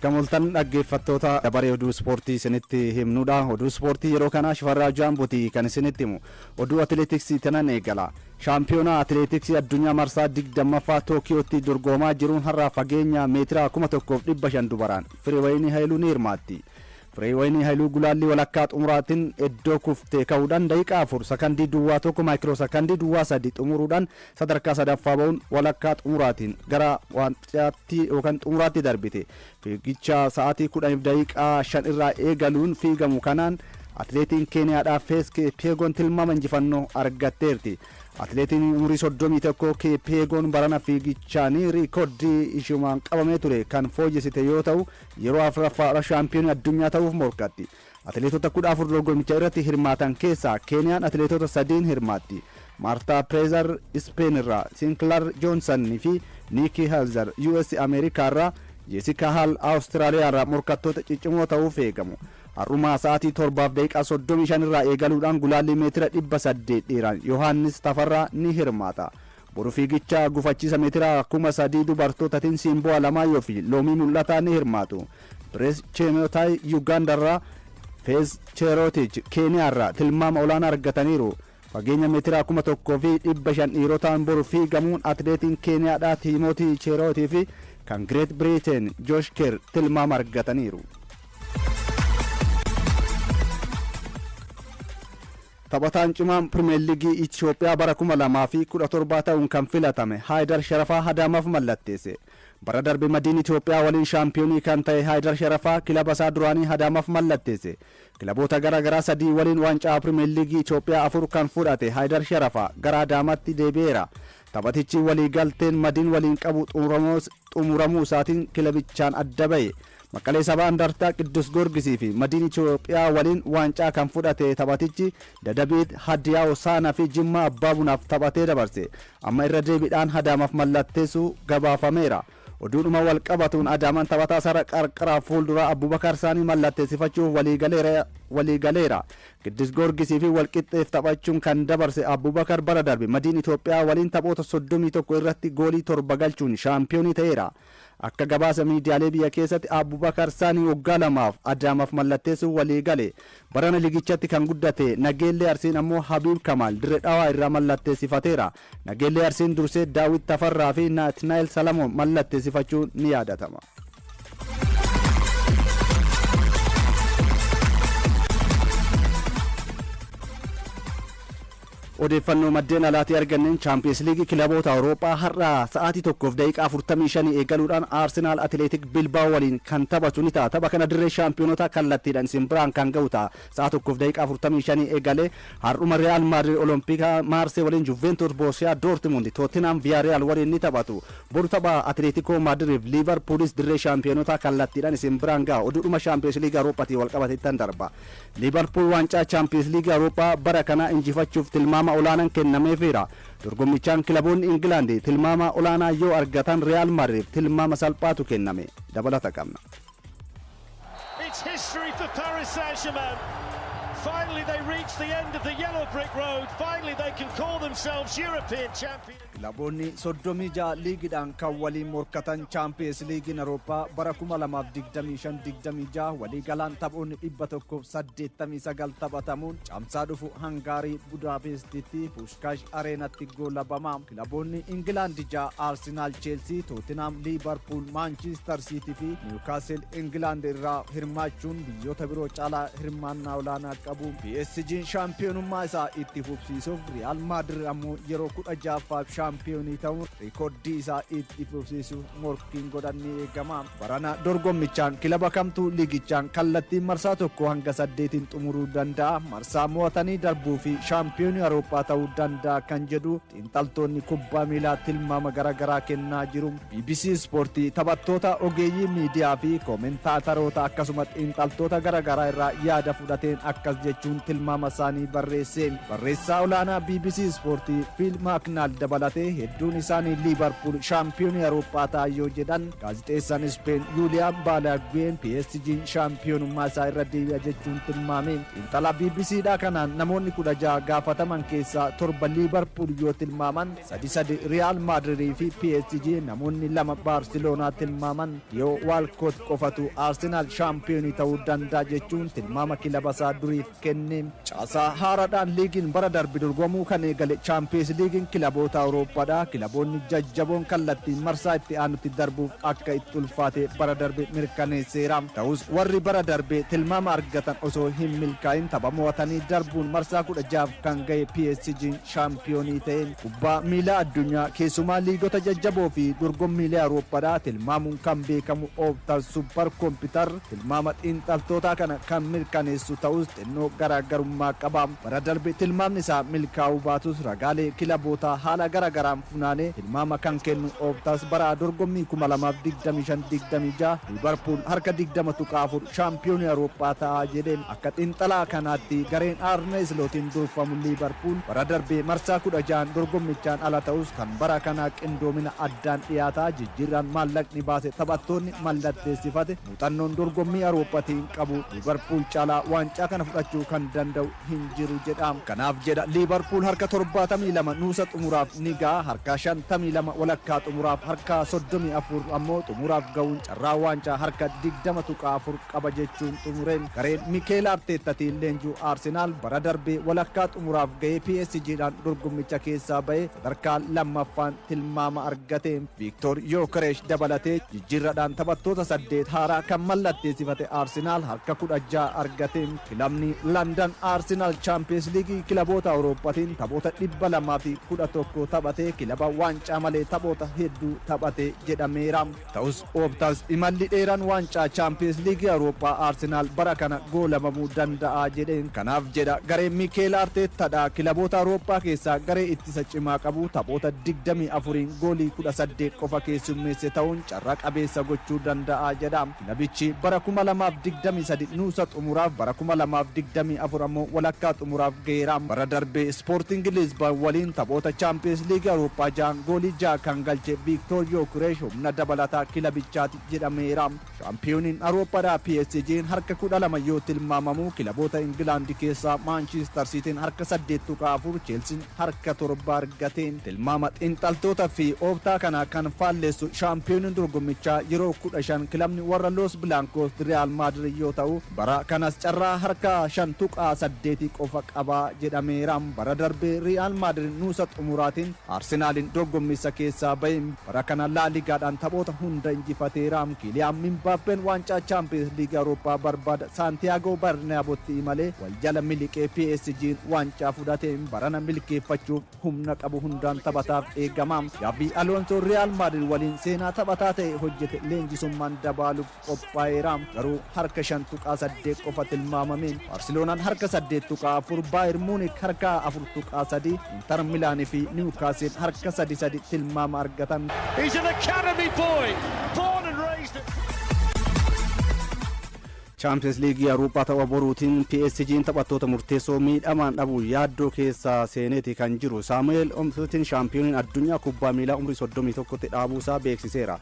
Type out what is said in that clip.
Akka mul'atan dhaggeeffattoota, dabaree oduu ispoortii isinitti himnudha. Oduu ispoortii yeroo kanaa Shifarraa Jaambotii kan isinitti himu. Oduu atileetiksii tanan eegala. Shaampiyoonaa atileetiksii addunyaa marsaa 20ffaa Tookiyootti dorgomaa jiruun har'a fageenya meetira 1500 dubaraan Fireewayinii Haayiluu ni hirmaatti. Fireewayinii Haayiluu gulaallii walakkaa xumuraatiin iddoo kuftee ka'uudhaan daqiiqaa 4 sakandii duwwaa 1 maayikiroo sakandii duwwaa 3 xumuruudhaan sadarkaa sadaffaa ba'uun walakkaa xumuraatiin gara waancaatti yookaan xumuraatti darbite. Fiigicha sa'aatii 10:05 irraa eegaluun fiigamu kanaan atileetiin Keeniyaadhaa Fees Keepeegoon tilmaama injifannoo argatteerti. Atileetiin umurii 31 Keepeegoon barana fiigichaanii riikoordii ishumaan qabamee ture kan fooyyessite yoo ta'u, yeroo afuraffaadha shaampiyoonii addunyaa ta'uuf morkatti. Atileetota 14 dorgommicha irratti hirmaatan keessaa Keeniyaan atileetota sadiin hirmaatti. Maartaa Pireezar Ispeen irraa, Sinclair Joonsan fi Niikii Helzer US Ameerikaa irraa, Jeesikaa Haal Awustiraaliyaa irraa morkattoota ciccimoo ta'uuf eegamu. Har'umaa sa'aatii 7:35 irraa eegaluudhaan gulaallii meetira 800 dhiiraan Yohaannis Tafarraa ni hirmaata. Boru fiigicha gufachiisa meetira 3000 dubartootaatiin Simboo Alamaayyoo fi Loomii Mul'ataa ni hirmaatu. Pirees Cheemootaay Yuugaandarraa, Feez Cheerootiich Keeniyaarraa tilmaama olaanaa argataniiru. Fageenya meetira 1500 dhiirotaan boru fiigamuun atileetiin Keeniyaadhaa Tiimootii Cheerootii fi kan Greet Biriteen Joosh Keer tilmaama argataniiru. Taphataan cimaan Pirimeer Liigii Itoophiyaa bara 2017 ta'uun kan filatame Haayidar Sharafaa Adaamaaf mallatteesse. Bara darbe Madiin Itoophiyaa waliin shaampiyoonii kan ta'e Haayidar Sharafaa kilaba isaa duraanii Adaamaaf mallatteesse. Kilaboota garaa garaa sadii waliin waancaa Pirimeer Liigii Itoophiyaa afur kan fudhate Haayidar Sharafaa gara Adaamaatti deebi'eera. Taphatichi walii galteen Madiin waliin qabu xumuramuu isaatiin kilabichaan adda ba'e. Maqalee Sabaa Indartaa, Qiddus Goorgisii fi Madiin Itoophiyaa waliin waancaa kan fudhate taphatichi Dadabiit, Hadiyaa Hosaanaa fi Jimmaa Abbaa Bunaaf taphatee dabarse. Amma irra deebiidhaan Adaamaaf mallatteessuu gabaafameera. Oduudhuma wal qabatuun Adaamaan taphataa sarara qarqaraa fuulduraa Abubakar Saanii mallatteessifachuuf waliigaleera. Qiddus Goorgisii fi Walqixxeef taphachuun kan dabarse Abubakar bara darbe Madiin Itoophiyaa waliin taphoota 31 irratti goolii 7 galchuun shaampiyoonii ta'eera. Akka gabaasa miidiyaalee biyya keessatti Abubakar Saanii waggaa 2f Adaamaaf mallatteessuu walii gale. Barana ligichatti kan guddate Nageellee Arsiin ammoo Habiib Kamaal Dirree Dhawaa irraa mallatteessifateera. Nageellee Arsiin dursee Daawit Tafarraa fi Naatnaayil Salamoon mallatteessifachuun ni yaadatama. Odeeffannoo maddeen alaatii arganneen, Chaampiyeens Liigii kilaboota Awurooppaa har'a sa'aatii 1:45 eegaluudhaan Aarsenaal Atileetik Bilbaao waliin kan taphatu ni ta'a. Tapha kana dirree shaampiyoonota kallattiidhaan isin biraan kan ga'u ta'a. Sa'a 1:45 eegalee har'uma Real Maadrid Olompika Maarsee waliin, Juventus Boosiyaa Doortmund, Tottenham Villarreal waliin ni taphatu. Boru tapha Atileetikoo Maadrid Liivarpuulis dirree shaampiyoonota kallattiidhaan isin biraan ga'a. Oduudhuma Chaampiyeens Liigii Awurooppaatiin wal qabateettan darba. Liivarpuul waancaa Chaampiyeens Liigii Awurooppaa bara kana injifachuuf tilmaama olaanaan kennameefiira. Dorgommichaan kilaboonni Ingilaandi tilmaama olaanaa yoo argatan, Real Maadrid tilmaama salphaatu kenname. Dabalata qabna. It's history for Paris Saint-Germain. Finally, they reach the end of the yellow brick road. Finally, they can call themselves European champions. Kilaboonni 36 liigiidhaan kan waliin morkatan Chaampiyeens Liigiin Awurooppaa bara 2025-26 waliigalaan taphoonni 189 taphatamuun caamsaa dhufu Hangaarii Budaapestitti Pushkaash Areenatti goolabama. Kilaboonni Ingilaand 6, Aarsenaal, Cheelsii, Tootinam, Liivarpuul, Maanchiistar Siitii fi Niwukaasel Ingilaand irraa hirmaachuun biyyoota biroo caalaa hirmaannaa olaanaa qabu. PSG shaampiyoonummaa isaa itti fufsiisuuf, Riyaal Maadrid ammoo yeroo 16ffaaf shaampiyoonii ta'uun rikoordii isaa itti fufsiisuuf morkiin godhan ni eegama. Barana dorgommichaan kilaba kamtuu liigichaan kallattiin marsaa 1 hanga 8n xumuruu danda'a, marsaa mo'atanii darbuu fi shaampiyoonii Awurooppaa ta'uu danda'a kan jedhu xiinxaltoonni kubbaa miilaa tilmaama garaagaraa kennaa jiru. BBC Ispoortii taphattoota, ogeeyyii miidiyaa fi koomentaataroota akkasuma xiinxaltoota garaagaraa irraa yaada fudhateen akkas jechuun tilmaama isaanii barreesse. Barreessaa olaanaa BBC Ispoortii Fiil Maaknaal dabalatee hedduun isaanii Liibarpuul shaampiyoonii Awurooppaa ta'a yoo jedhan, gaazixeessaan Ispeen Yuuliyaan Baalaagween PSG'n shaampiyoonummaa isaa irra deebi'a jechuun tilmaame. Xiinxalaa BBCdha kanaan namoonni 16 gaafataman keessaa 7 Liibarpuul yoo tilmaaman, 3 Riyaal Maadridii fi PSG, namoonni 2 Baarseloonaa tilmaaman. Yoo Waalkoot qofatu Arsenaal shaampiyoonii ta'uu danda'a jechuun tilmaama kilaba isaa duriif kenne. Caasaa haaraadhaan liigiin bara darbe dorgomuu kan eegale Chaampiyeens Liigiin kilaboota Awurooppaadha. Kilaboonni jajjaboon kallattiin marsaa itti aanutti darbuuf akka itti ulfaate bara darbe mirkaneesseera. Ta'us warri bara darbe tilmaama argatan osoo hin milkaa'in tapha mo'atanii darbuun marsaa 16 kan ga'e PSG'n shaampiyoonii ta'e. Kubbaa miilaa addunyaa keessumaa liigota jajjaboo fi dorgommiilee Awurooppaadha tilmaamuun kan beekamu Ooptal Super Computer tilmaama xiinxaltootaa kana kan mirkaneessu ta'us xinnoo garaagarummaa qaba. Bara darbe tilmaamni isaa milkaa'uu baatus ragaalee kilabootaa haala garaagaraan funaanee tilmaama kan kennu Ooptaas bara dorgommii 2025-26 Liibarpuul harka 20.4 shaampiyoonii Awurooppaa ta'a jedheen. Akka xiinxalaa kanaatti gareen Arne Slootiin durfamu Liibarpuul bara darbee marsaa 16 dorgommichaan ala ta'us kan bara kanaa qindoomina addaan dhiyaataa, jijjiirraan maallaqni baase, taphattoonni mallatteessifate, muuxannoon dorgommii Awurooppaatiin qabu Liibarpuul caalaa waancaa kana fudhachuu kan danda'u hin jiru jedha. Kanaaf jedha Liibarpuul harka 72 nuusa xumuraaf ni ga'a, harka 52 walakkaa xumuraaf, harka 34 ammoo xumuraaf ga'uun carraa waancaa harka 20.4 qaba jechuun xumureen. Gareen Mikeel Arteettatiin leenjuu Arsenaal bara darbee walakkaa xumuraaf ga'ee PSGdhaan dorgommicha keessaa ba'ee sadarkaa lammaffaan tilmaama argate. Viiktor Yookeresh dabalatee jijjiirradhaan taphattoota 8 haaraa kan mallatteessifate Arsenaal harka 16 argate. Kilabni London Arsenaal Chaampiyeens Liigii kilaboota Awurooppaatiin taphoota 211 taphatee kilaba waancaa malee taphoota hedduu taphate jedhameera. Ta'us Ooptaas imalli dheeraan waancaa Chaampiyeens Liigii Awurooppaa Arsenaal bara kana goolamamuu danda'a jedheen. Kanaaf jedha gareen Mikeel Arteettadha kilaboota Awurooppaa keessaa garee ittisa cimaa qabu, taphoota 24 goolii 18 qofa keessummeesse ta'uun carraa qabeessa gochuu danda'a jedha. Kilabichi bara 2023 nuusa xumuraaf, bara 2024 ammoo walakkaa xumuraaf ga'eera. Bara darbee Sporting Lisbon waliin taphoota Chaampiyeens Liigii Awurooppaa 6 goolii 6 kan galche Viiktor Yookuresh humna dabalataa kilabichaati jedhameera. Shaampiyooniin Awurooppaadhaa PSG'n harka 12 yoo tilmaamamu, kilaboota Ingilaandi keessaa Maanchiistar Siitiin harka 8.4, Cheelsiin harka 7 argateen. Tilmaama xiinxaltoota fi Ooptaa kana kan faalleessu shaampiyooniin dorgommichaa yeroo 15 kilabni warra Los Blancos Real Madrid yoo ta'u, bara kanas carraa harka 5.8 qofa qabaa jedhameera. Bara darbee Real Madrid nuusa xumuraatiin Arsenaaliin dorgommisa keessaa ba'e, bara kana Laaligaadhaan taphoota hunda injifateera. Kiiliyaan Mbappeen waancaa Chaampiyeens Liigii Awurooppaa barbaada Saantiyaagoo Barnaabotti malee wal jala miliqee PSG'n waancaa fudhate barana milkeeffachuuf humna qabu hundaan taphataaf eegama. Xabi Alonso Real Madrid waliin seenaa taphataa ta'e hojjete leenjisummaan dabaaluuf qophaa'eera. Garuu harka 5.8 qofa tilmaamame. Barseloonaan harka 8.4, Baayern Muunik harka 4.3, Inter Milaanii fi Niwukaasel harka 3 tilmaama argatan. He's an academy boy, born and raised at Chaampiyeens Liigii Awurooppaa tapha boruutiin PSG'n taphattoota murteessoo miidhamaan dhabu yaaddoo keessa seeneeti kan jiru. Saamu'eel Umtiitiin shaampiyooniin addunyaa kubbaa miilaa umrii 31tti dhaabuusaa beeksiseera.